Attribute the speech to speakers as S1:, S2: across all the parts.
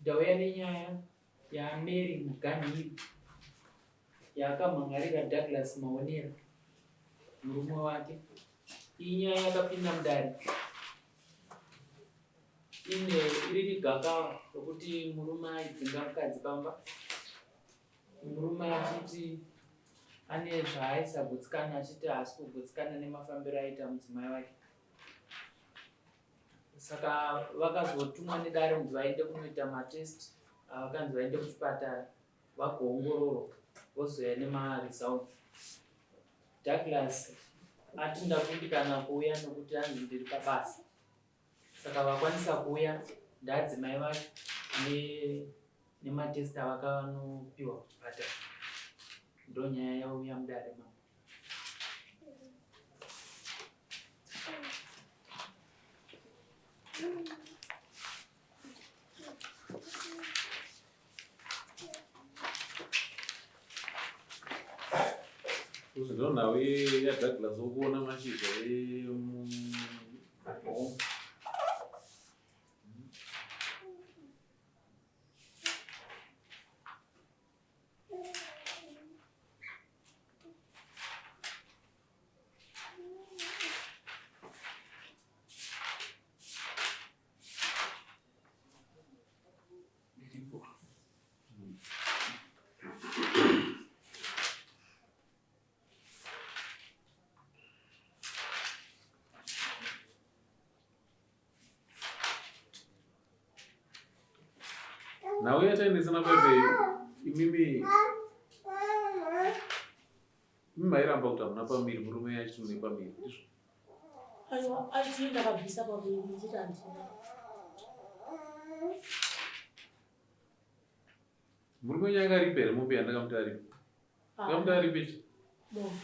S1: Ndauya nenyaya yaMary Muganhiri yaakamhan'arira Douglas Maonera murume wake. Iyi nyaya yakapinda mudare ine riri gakava rokuti murume aidzinga mukadzi pamba murume achiti ane zvaaisagutsikana achiti haasi kugutsikana nemafambiro aiita mudzimai wake. Saka vakazotumwa nedare kunzi vaende kunoita matest avakanzi vaende kuchipatara vagoongororwa vozouya nemaresults. Douglas ati ndakundikana kuuya nokuti anzi ndiri pabasa. Saka vakwanisa kuuya ndaadzimai vacho nematest avakanopiwa kuchipatara. Ndonyaya yauya mudare mambo.
S2: Ndonhau yaDouglas wokuona mashizha emuhomwe. Nhau yataendesana pepe imimi imi mairamba kuti hamuna pamiri murume achiti mune pamiri ndizvo?
S3: Aiwa aiti ndakabvisa pamiri ndichiti handina.
S2: Murume wenyu akaripa here mombe yandakamuti aripe? Ndakamuti aripe chi?
S3: Mombe.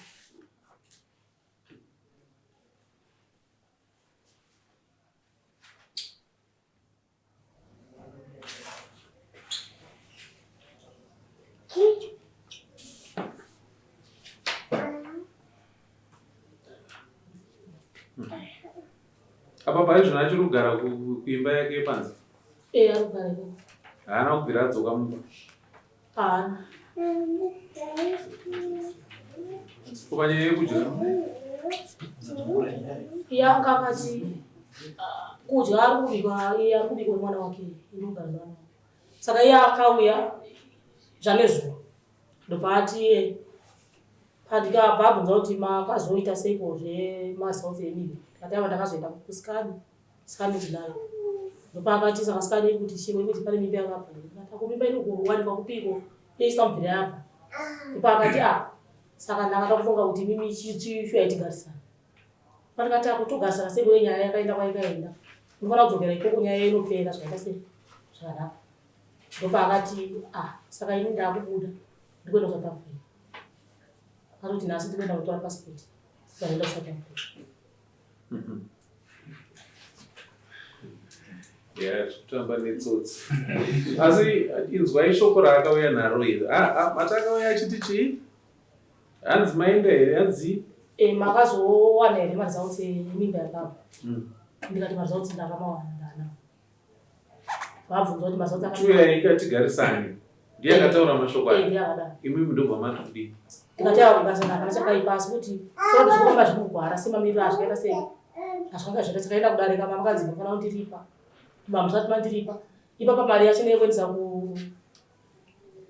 S2: Apa paizvona achiri kugara kuimba yake yepanze?
S3: Eh, ari kugara ikoko.
S2: Haana kubvira adzoka mumba?
S3: Haana.
S2: Ko panyaya yekudya?
S3: Iye anga akati ah, kudya ari kubikwa iye ari kubikwa nemwana wake iri kugara nemwana wake. Saka iye akauya zvanezuro ndobva ati iye pandikabva abvunza kuti makazoita seiko zvemazautsi emimba ndikati ava ndakazoenda kusikani Sikani ndinayo. Ndopaakati saka sikani iri kuti chimwe kuti pane mimba yakabva. Ndikati ako mimba inokuwanikwa kupiko? Iye isina kubvira yabva. Ndopaakati ah saka ndakada kufunga kuti mimi chishuya tigarisana. Pandikati ako togarisana sei kuye nyaya yakaenda kwaikaenda. Unofanira kudzokera ikoko nyaya inopera zvakaita sei zvakanaka. Ndopaakati ah saka ini ndakubuda ndikuenda kuSouth Africa. Akatoti nhasi ndikuenda kutora passport. Ndaenda kuSouth Africa.
S2: Yeah, kutamba netsotsi asi inzwai shoko raakauya naro iri ah, ah, mati akauya achiti chii hanzi maenda here hanzi
S3: eh, makazowana here maresults emimba yakabva ndikati maresults ndakamawana ndana vabvunza kuti maresults aka
S2: Tuyai katigarisane ndiye akataura mashoko
S3: Eh,
S2: aya
S3: ndiye akadaro
S2: imimi ndobva mati kudii
S3: ndikati ava kugarisana hapana chakaipa asi kuti saka zvinoramba zvinogwara semamiriro azvikaita sei azvanga zvakaita sakaenda kudarika mama kanzi munofanira kundiripa mama musati mandiripa ipapa mari yacho ndeyekuendesa ku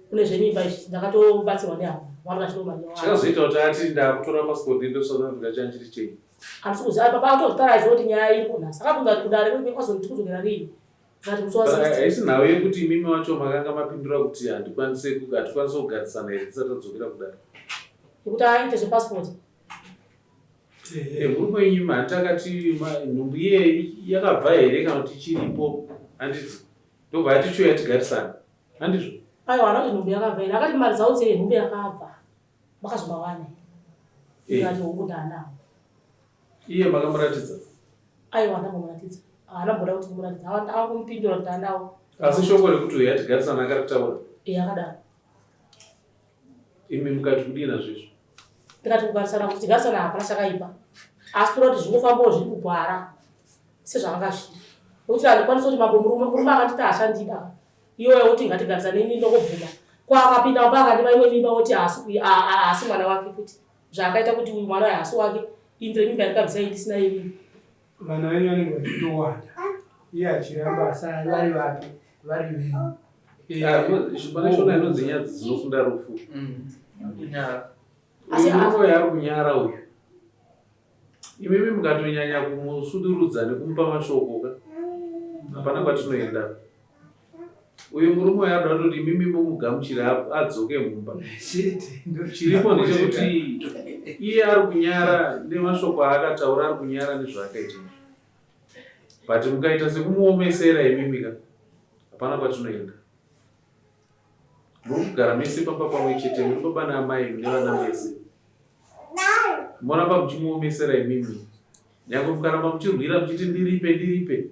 S3: kune zvemimba izvi ndakatobatsirwa nehama vanga vachino mari yawo
S2: chakazoita kuti ati ndakutora passport ndiende kusouth africa chanchiri chei
S3: handisi kuziva papa atozvitaura izvo kuti nyaya iri kunhasi akabvunza kuti kudare kwazonzi tikudzokera rini But musi wa
S2: But
S3: 16
S2: haisi nhau yekuti imimi wacho makanga mapindura kuti handikwanise hatikwanise kugarisana here tisati tadzokera kudare
S3: yekuti aite zvepassport
S2: Eh, murume wenyu imi hanti akati nhumbu iye yakabva here kana kuti ichiripo handiti ndobva ati chiuya tigarisane handizvo
S3: aiwa haana kuti nhumbu yakabva here akati mari dzawo dzei nhumbu yakabva makazomawana
S2: Eh.
S3: ikati hongu ndaanawo
S2: Iye makamuratidza?
S3: Aiwa ndambomuratidza. Haana kumboda kuti ndimuratidze. Akamupindura kuti anawo.
S2: Asi shoko rekuti uyu atigarisana akaritaura?
S3: Eh, akadaro.
S2: Imi mukati kudii nazvo izvo?
S3: Ndikati kugarisana kuti tigarisana hapana chakaipa. Asi toda kuti zvingofambawo zviri kugwara sezvakanga zviri. Nekuti handikwanisi kuti mambo murume murume akanditi haachandida. Iyoyo woti ngatigarisane ini ndokubvuma. Kwaakapinda mumba akandipa imwe mimba woti haasi mwana wake futi. Zvaakaita kuti uyu mwana uyu haasi wake. Ini ndine mimba yandikabvisa iyi ndisina ini.
S4: Vana venyu vanenge vachitowanda iye achiramba asi vari vake vari venyu.
S2: Ah, pane shona inonzi nyadzi dzinokunda rufu.
S1: Kunyara.
S2: Uyu murume uyu ari kunyara uyu. Imimi mukatonyanya kumusudurudza nekumupa mashoko ka hapana kwatinoenda. Uyu murume uyu anoda kutoti imimi mumugamuchire adzoke mumba. Chiripo ndechekuti iye ari kunyara nemashoko aakataura ari kunyara nezvaakaita izvi. But mukaita sekumuomesera imimi ka hapana kwatinoenda. Muri kugara mese pamba pamwe chete muri baba naamai mune vana mese. Moramba muchimuomesera imimi. Nyangwe mukaramba muchirwira muchiti ndiripe ndiripe.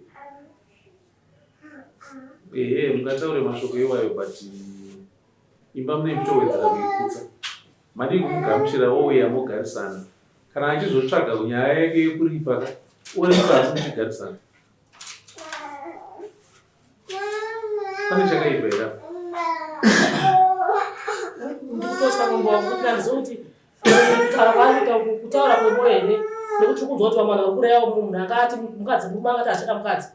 S2: Ehe mungataure mashoko iwayo but imba mune muchitowedzera kuiputsa. Madii kumugamuchira ouya mogarisana. Kana achizotsvaga nyaya yake yekuripa ka oripa asi muchigarisana. Pane chakaipa here apa?
S3: Ndikutotya mambo wangu kuti handizivi kuti kutaura kwaanoita uku kutaura kwemwoyo here nekuti tiri kunzwa kuti vamwe vanhu vari kureva mumwe munhu akati mukadzi murume akati achada mukadzi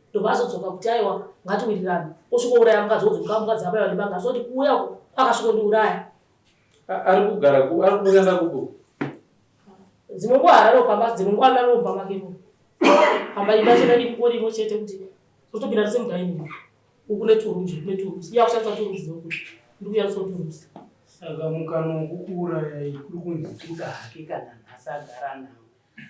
S3: ndobva azodzoka kuti aiwa ngatiwirirane osvikouraya mukadzi wodzoka mukadzi abaiwa nebanga azoti kuuya uku akasvikondiuraya
S2: Ari kugara ku ari kushanda kuku.
S3: Dzimwe nguva hararo pamba dzimwe nguva anararo mumba make imomo. Pamba imba chena iri imo chete kuti totopinda tese mudining uku neturooms uku neturooms iye akushandisa turooms dzoku ndiri kuyarisa turooms.
S4: Saka mukana wekukuurayai kuri kunzi kuda hake kana nhasi agara nawo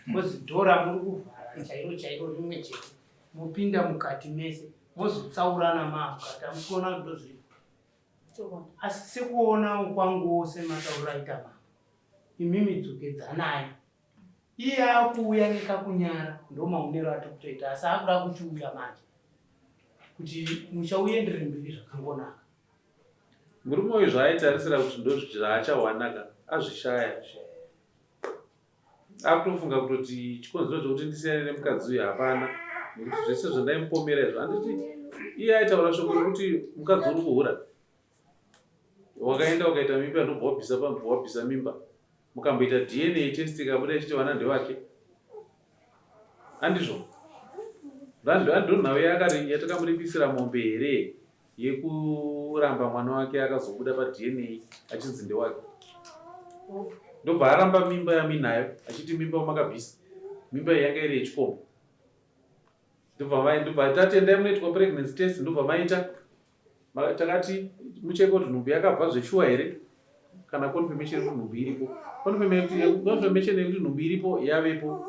S4: bcoz door ramuri kuvhara chairo chairo rimwe chete mopinda mukati mese mozotsaurana maamukati amusi kuona kuti ndozviri Asi sekuonawo kwanguwo sematauriro aita mama, imimi dzokedzanai. Iye akuuya nekakunyara ndomaonero atiri kutoita asi akuda kuchiuya manje kuti musha uenderere mberi zvakangonaka.
S2: Murume uyu zvaaitarisira kuti ndozvaachawana ka azvishaya. Akutofunga kutoti chikonzero chekuti ndisiyane nemukadzi uyu hapana nekuti zvese zvandaimupomera izvo handiti iye aitaura shoko rekuti mukadzi uri kuhura wakaenda ukaita mimba ndobva wabvisa pambva wabvisa mimba mukamboita dna test ikabuda ichiti vana ndevake handizvo ndonhau yatakamuripisira mombe here yekuramba mwana wake akazobuda paDNA achinzi ndewake ndobva aramba mimba yaminayo achiti mimba makabvisa mimba iyi yanga iri yechikomba ndobva ndobva tati endai munoitwa pregnancy test ndobva maita takati mucheke kuti nhumbu yakabva zveshuwa here kana confirmation yekuti nhumbu iripo confirmation yekuti nhumbu iripo yavepo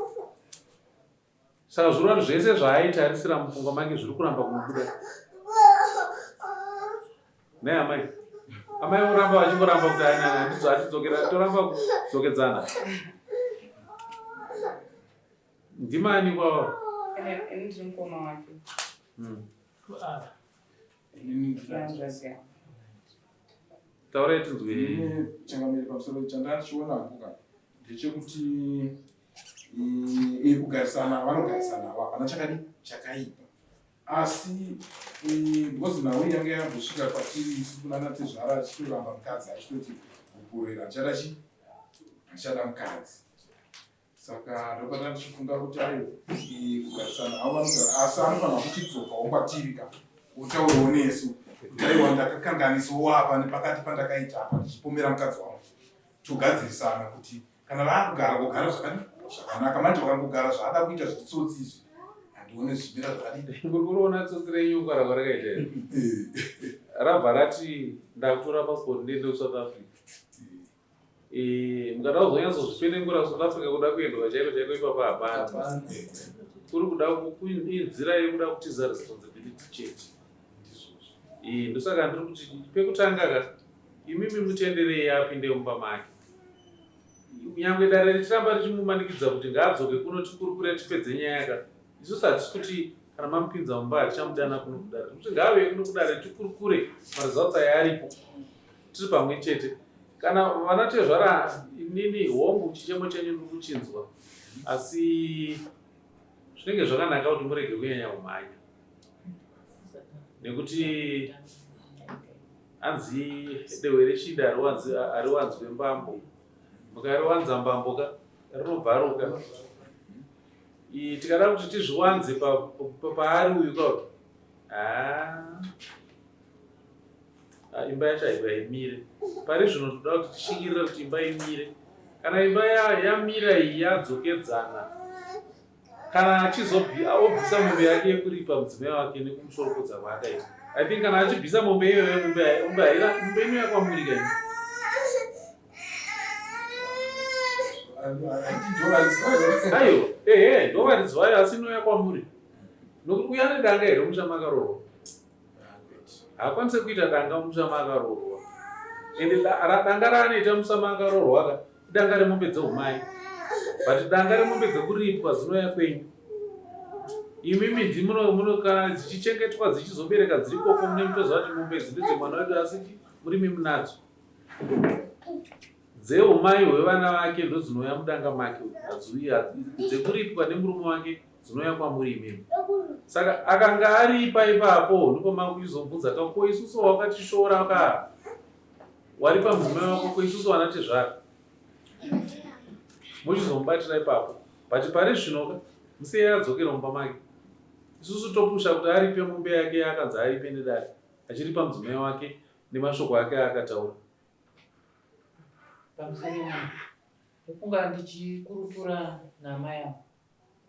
S2: Saka zvoreva kuti zvese zvaaitarisira mupfungwa make zviri kuramba kumubuda. Nhai amai. Amai voramba vachingoramba kuti handidzo hatidzokera toramba kudzokedzana. Ndimani kwava?
S5: Ini ndiri mukoma wake.
S2: Taurai tinzwe.
S6: Changamire pamusoro chandachiona hangu ka ndechekuti kugarisana vanogarisana hapana chakadi chakaipa asi because nhau yanga yambosvika kwatiri isu kunana tezvara achitoramba mukadzi achitoti kukurera ndichada chi handichada mukadzi saka ndopata ndichifunga kuti ayo kugarisana avo vanogara asi anofanira kuchidzokawo kwatiri ka otaurawo nesu kuti aiwa ndakakanganisawo apa nepakati pandakaita apa ndichipomera mukadzi wangu togadzirisana kuti kana vaakugara vogara zvakadii zvakanaka manje vakangogara zvaada kuita zvechitsotsi izvi handione zvichimira zvakadii
S2: muri kuroona tsotsi renyu kugara kwarakaita here rabva rati ndakutora passport ndiende kusouth africa eh, mukada kuzonyatsozvipenengura south africa kuda kuendwa chaiko chaiko ipapa hapana kuri kuda inzira yekuda kutiza responsibility chete eh, ndosaka ndiri kuti pekutanga ka imimi mutenderei apinde mumba make Nyangwe dare richiramba richimumanikidza kuti ngaadzoke kuno tikurukure tipedze nyaya ka, isusu hatisi kuti kana mamupinza mumba hatichamudana kuno kudare. Tiri kuti ngaauye kuno kudare tikurukure maresults aya aripo tiri pamwe chete. Kana vana tezvara inini hongu chichemo chenyu ndiri kuchinzwa asi zvinenge zvakanaka kuti murege kunyanya kumhanya. Nekuti anzi dehwe rechinda hariwanzwe mbambo. Mukariwanza mbambo ka rinobvaruka. Tikada kuti tizviwanze paari uyu ka haa ah, imba yacho haimire. Pari zvino toda kuti tishingirire kuti imba imire. Kana imba yamira iyi yadzokedzana kana achizobvisa mombe yake yekuripa mudzimai wake nekumushoropodza kwaakaita i think kana achibvisa mombe iyoyo mombe inouya kwamuri kaini. Aiwa, ehe, ndovaridzi vayo asi inouya kwamuri nokuti uyo ane danga here musha makaroorwa? Haakwanise kuita danga musha makaroorwa, ende danga raanoita musha makaroorwa ka idanga remombe dzeumai, but danga remombe dzekuripwa dzinouya kwenyu imimi ndimuno kana dzichichengetwa dzichizobereka dziri koko mune mutoziva kuti mombe idzi ndedzemwana wedu asi murimi munadzo. Dzeumai hwevana vake ndodzinouya mudanga make hadziuyi dzekuripwa nemurume wake dzinouya kwamuri imimi. Saka akanga aripa ipapo ndipo makuchizobvunza ka ko isusu wakatishora ka waripa mudzimai wako ko isusu wana tezvara mochizomubatira ipapo but pari zvino ka musiyei adzokera mumba make isusu topusha kuti aripe mombe yake yaakanzi aripe nedare achiripa mudzimai wake nemashoko ake aakataura.
S1: Pamusoro mambo, ndofunga ndichikurukura naamai avo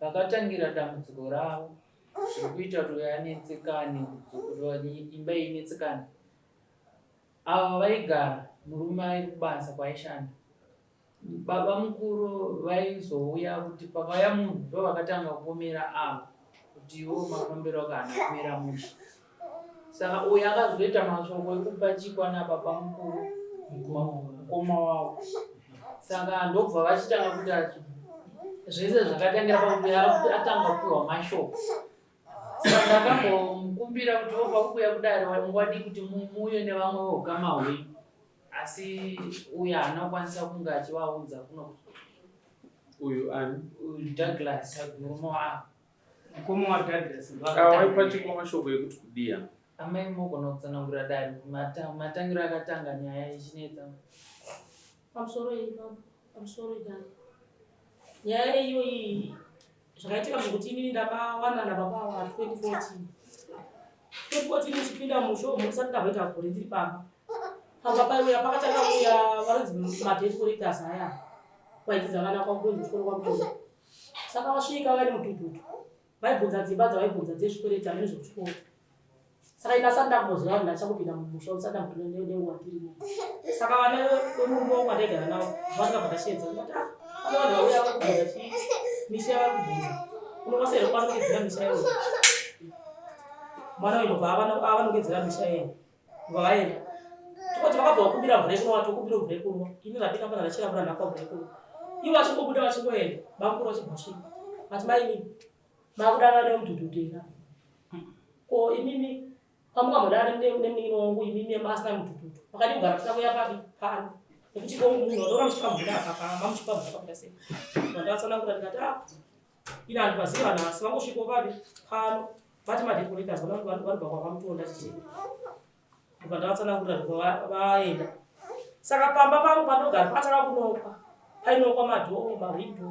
S1: pakatangira dambudziko ravo zviri kuita kuti anetsekane kuti imba iyi inetsekane. Ava vaigara murume ari kubasa kwaishanda Baba mukuru vaizouya kuti pakauya munhu ndovakatanga kupomera ava kuti iwo mafambiro ako haana kumira mushe. Saka uyu akazoita mashoko ekupachikwa nababa mukuru mukoma wavo. Saka ndobva vachitanga kuita zvese zvakatangira pakuti atanga kupiwa mashoko. Saka ndakambomukumbira kuti wobva kuuya kudare wadii kuti muuye nevamwe veukama hwenyu. Asi uyu haana kukwanisa kunge achivaudza kuno.
S2: Uyu ani?
S1: Uyu Douglas, murume waavo.
S4: Mukoma waDouglas
S2: waipachikwa mashoko ekuti kudiya.
S1: Amai mogona kutsanangura dare matangiro akatanga nyaya ichinetsa.
S3: Pamusoro iyi pamusoro idare. Nyaya iyoyi Zvakaitika zvekuti inini ndakawana nababa ava 2014. 2014 ndichipinda musho umu ndisati ndamboita gore ndiri pamba. Pamba paiuya pakatanga kuuya vanonzi madebt collectors aya vaidzidza vana kwakunzi kuchikoro kwamutondo. Saka vasvika vaine mudhudhudhu vaibvunza dzimba dzavaibvunza dzezvikwereti hameno zvekuchikoro. Saka ini asati ndakumboziva kuti ndachakupinda mumusha usati ndambotoona nenguva ndirimo. Saka vana vemurume wangu vandaigara navo vakabva ndasheedza ndikati ah pane vanhu vauya vari kubvunza chii misha yavari kubvunza unokwanisa here kuvanongedzera misha iyoyo mwana uyu ndobva avanongedzera misha iyoyo bva vaenda tokoti vakabva vakumbira mvura yekunwa tokumbira mvura yekunwa ini ndapinda mvura ndachera mvura ndakwa mvura yekunwa ivo vachingobuda vachingoenda bamukuru vachibva vasvika vati mainini Makudanana nemudhudhudhu here apa? Ko imimi pamukambodanana nemunin'ina wangu imimi asina mudhudhudhu makadii kugara musina kuuya papi pano nekuti ko munhu watora muchipa mvura apa pa mamuchipa mvura pakuita sei? Ndatsanangura ndikati ah ini handivazivi vanhu asi vangosvikawo papi pano vati madecorators vanobva kwavamutonda chichii ndobva ndavatsanangurira ndobva vaenda saka pamba pangu pandogara pakatanga kunokwa painokwa madhoo mahwindo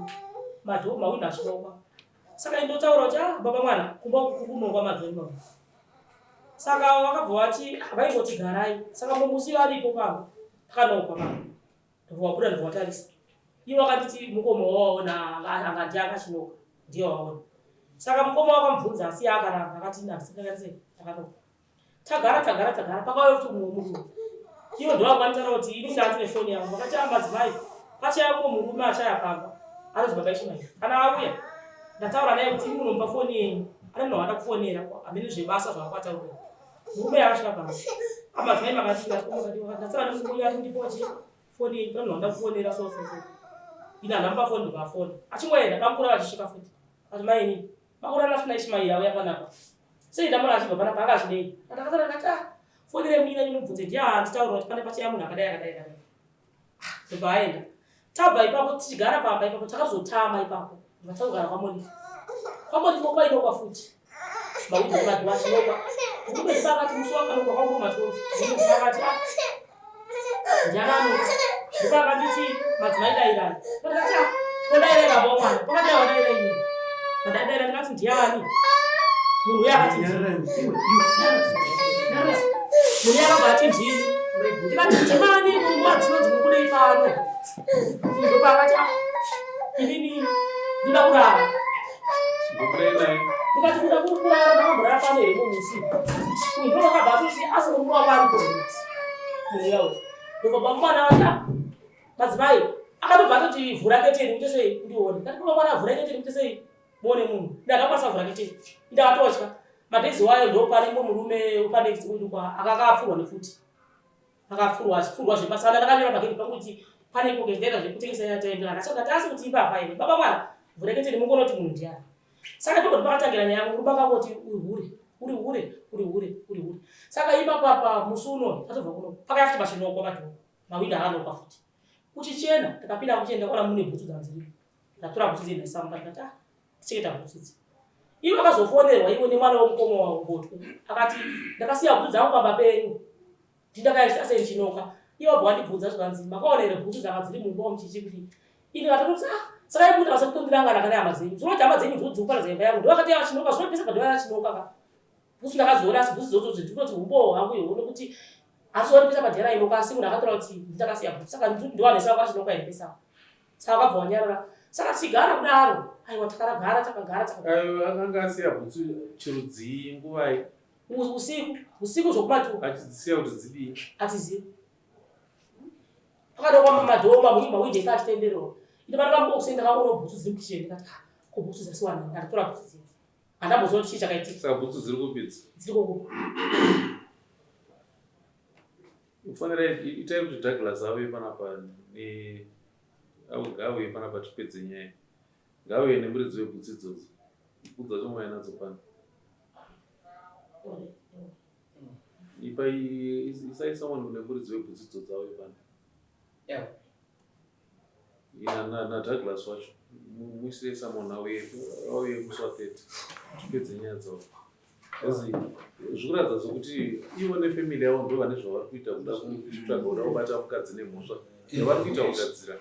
S3: madhoo mahwindo achinokwa saka indotaura kuti ah baba mwana kumba kunokwa madhoo imapo saka vakabva vati ah, vaingoti garai saka mumusi varipo pamba pakanokwa pamba ndobva wabuda ndobva watarisa ivo vakanditi mukoma wawaona anga ndiye akachinoka ndiye waona saka mukoma wakamubvunza asi akaramba akati ndakanoka Tagara tagara tagara pakauya kuti mumwe murume. Ivo ndovakwanitaura kuti ini ndati nefoni yangu vakati ah madzimai pachaya mumwe murume achaya pamba anonzi baba Ishumairi. Kana auya ndataura naye kuti imi munomupa foni yenyu ane munhu waada kufonera hamene zvebasa zvavakwataura. Murume akasvika pamba. Ah madzimai makati ndataura nemurume ati ndipowo chii foni yenyu pane munhu waada kufonera so so so. Ini handamupa foni ndobva Achingoenda bamukuru vachisvika futi. Ati mai inini Makurara funa Ishmael auya panapa. Sei ndamona achibva panapa anga achidei? Ndakasara ndikati ah fonere munin'ina wenyu mubvunze ndiye anditaurira kuti pane pachaya munhu akadai akadai akadai. Ah ndobva aenda. Tabva ipapo tichigara pamba ipapo takazotama ipapo. Ndobva takugara kwaMolifa. KwaMolifa kwainokwa futi. Mawindo emadhiwa achinokwa. Murume ndipakati musi wakanokwa kwangoma 12. Murume ndipakati ah. Ndiananoka. Ndipakanditi madzimai dairai. Ndakati ah. Kodairai baba mwana. Pakadai wadairai ini. Ndadaira ndikati ndiani? Munhu uya akati munhu uya akabva ati ndini. Ndikati ndimani munguva dzino dzimukudei pano. Ndopakati ah. Inini ndinoda kurara. Ndikati kuda kurara ndakamborara pano here mumusi. Uyu ndopakabva atoti asi murume wako aripo here? Munhu uya uyu. Ndobva mwana vati ah madzimai akatobva atoti vhura keteni kuti sei ndione. Ndati baba mwana vhura keteni kuti sei muone munhu. Ndakakwanisa kuvhura keteni. Ndakatotya. Madhezi wayo ndopane mumwe murume panext wedu kwa akakapfurwa nefuti. Akapfurwa achipfurwa zvepasana ndakanyora pagedhi pangu kuti pane iko ndaita zvekutengesa airtime ndikati ndati asi kuti imbavha here baba mwana vhura keteni mungoona kuti munhu ndiani. Saka ipapo ndopakatangira nyaya yangu murume akangoti uri hure uri hure uri hure uri hure. Saka ipapo apa musi uno tatobva kuno pakaya futi pachinokwa madhoo mahwindo akanokwa futi. Kuchichena ndakapinda kuchena ndakaona mune bhutsu dzangu dziripo. Ndatora bhutsu dziye ndaisa mukati ndikati ah tichengeta bhutsu idzi. Iwe akazofonerwa iwe nemwana wemukoma wavo Botwe akati ndakasiya bhutsu dzangu pamba penyu ndindakaisa sei ndichinoka. Iwe wabva wandibvunza zvikanzi makaona here bhutsu dzanga dziri mumba muchichi kuti ini ndikatoti ah saka iwe munoita basa kutondirangana kana hama dzenyu zvinoti hama dzenyu ndidzo dzikuparadza imba yangu ndovakati yachinoka zvinopesa padova yachinoka ka bhutsu ndakadziona asi bhutsu dzodzo dzindinoti umbowo hangu ihwo nekuti asi wandipisa padhera inoka asi munhu akatora kuti ndakasiya bhutsu saka ndiwanesa kwachinoka here pesa saka wakabva wanyarara saka tichigara kudaro aiwa takaragara takagara takagara
S2: Ayo akanga asiya bhutsu chirudzii nguvai
S3: usiku usiku zvokumatu
S2: achidzisiya kuti dzidii
S3: atizivi pakadokwa madhoo mahwindi ese achitendererwa ine pano pamubokuseni ndakaona bhutsu dziri mukicheni ndikati ah, ko bhutsu dzasiwana ndakatora bhutsu dzidzi handamboziva kuti chii chakaitika
S2: saka bhutsu dziri kupidza
S3: dziri kokupa
S2: Ufanira itai kuti Douglas auye panapa ne ngauye panapa tipedze nyaya. Ngauye nemuridzi webhutsu idzodzo. Bhutsu dzacho mauya nadzo pano. Ipai isai someone kune muridzi webhutsu idzodzo auye pano.
S1: Yeah.
S2: Na, na, na Douglas wacho muisirei someone auye auye musi wa 30 tipedze nyaya dzavo. Because zvikuratidza sokuti ivo nefamily yavo ndo vane zvavari kuita kuda kutsvaga kuda kubata mukadzi nemhosva yavari kuita kugadzira.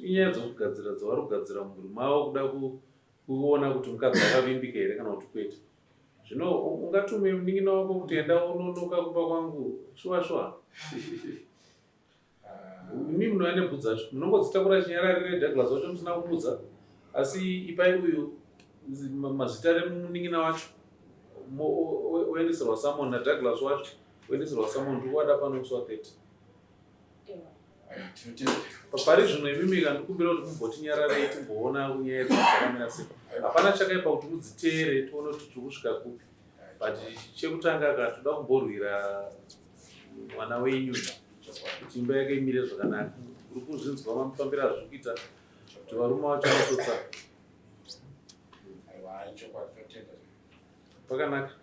S2: Inyaya dzokugadzira dzavari kugadzira mumhuri mavo kuda kuona kuti mukadzi akavimbika here kana kuti kwete. Zvino ungatume munin'ina wako kuti enda unonoka kumba kwangu shuwa shuwa. Imi munouya nebhutsu dzacho munongodzitakura chinyararire Douglas wacho musina kumudza asi ipai uyu mazita remunin'ina wacho oendeserwa summon naDouglas wacho oendeserwa summon tikuwada pano musi wa 30 pari zvino imimi kandikumbira kuti mumbotinyararei timboona nyaya idzi dzakamira sei hapana chakaipa kuti mudziteere tione kuti tiri kusvika kupi but chekutanga ka toda kumborwira mwana wenyu kuti imba yake imire zvakanaka uri kuzvinzwa mamufambira azviri kuita kuti varume vacho vanototsa pakanaka.